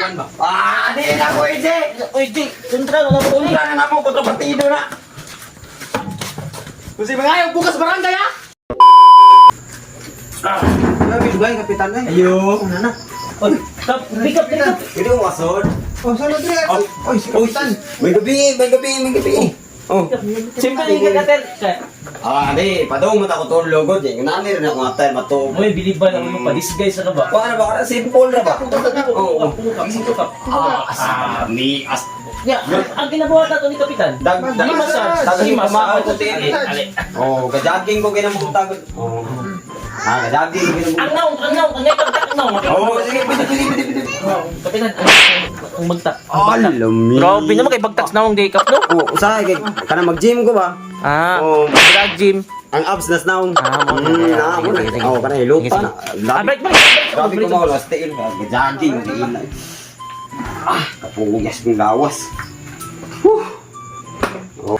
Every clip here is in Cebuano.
Ah, di na ko, EJ! Uy, Jay, kontra na mo Kontra na namo, kontra partido na! Kung si mga bukas barangay ah! Grabe, dugay, kapitan ay. Ayo! Una na. Oy, tap, pick up, pick up. Pwede mo kasod? Oh, saan na dire? Oy, si kapitan. May gabi, may gabi, may gabi. Oh. Siyempre, hindi ka kater. Ah, di, padung mo ta ko tulog di. Nani rin ako nga tayo matug. Uy, bilib ba naman mo pa-disguise ka ba? Kuha na ba ka simple ra ba? Oo, oo. Ah, as ni as Ya, ang ginabuhat nato ni Kapitan. dag dag Di massage, dag di massage. ko tiil. Ali, ali. Oh, gajaging ko kinamutag. Oh. Ah, gajaging ko kinamutag. Ang naong, ang naong, ang naong, ang naong. Oh, sige, pwede, pwede, pwede, pwede. Kapitan, ang bagtak. Ang bagtak. Alami. Grabe naman kay bagtak naong day kap no. Oh, usahay kay kana mag-gym ko ba? Ah, Oh, drag gym. ang abs nas naong. Ah, mo na. Na mo na. Sige, sige. Oh, kana hilupa na. Ah, break, break, break. Grabe ko mga last tiil. Jogging, tiil na. Ah, kapuyas kong lawas. Whew. Oh.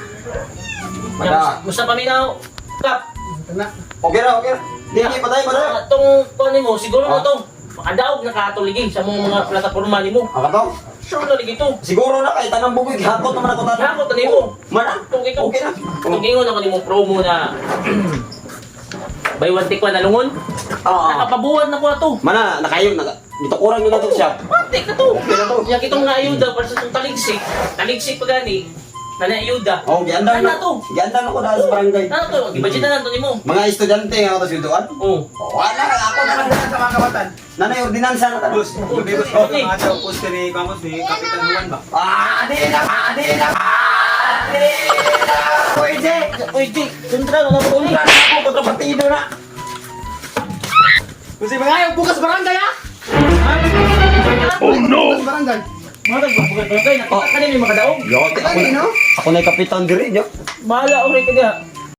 Mada. Musta paminaw? Kap, Na. Okay ra, okay ra. Di, di, patay, patay. ah, tong kuan nimo siguro na Ah. to. Makadaog na katuligi sa mga mga plataporma nimo. Ang kato? Sure na ligi to. Siguro na kay tanang bugig hakot naman ako tanan. Hakot na nimo. Mana? Itong ito. Okay na. Itong ingon ako nimo promo na buy one take one na lungon. Oo. Nakapabuhat na ko ato. Mana, nakayo naka. Gitukuran yun na to siya. One take na to. Okay na to. Yang itong nga ayuda para sa itong taligsik. Taligsik pa gani. Na naayuda. Oh, giandam Ano na. to? Giandam ako dahil sa barangay. Ano to? Gibudget na lang to nimo. Mga estudyante nga ako sa. Oh. Oh, wala ako na lang Sa mga kabatan. Nanay ordinansa na tanan. Boss, gabi boss. Okay. Mga daw post ni Kamos ni Kapitan Juan ba? Ah, di na, ah, di na, ah, di na, Uy, Jay! Uy, Jay, kontra na mo uli. Kontra na ako, kontra partido na. Kung si mga bukas barangay ah! Oh no. Bukas barangay. Mga tagbabugat barangay, nakita ka nila yung mga daog. Yote, ako na, Ay, no? ako na yung kapitan diri, yo. Bahala uri ka diha.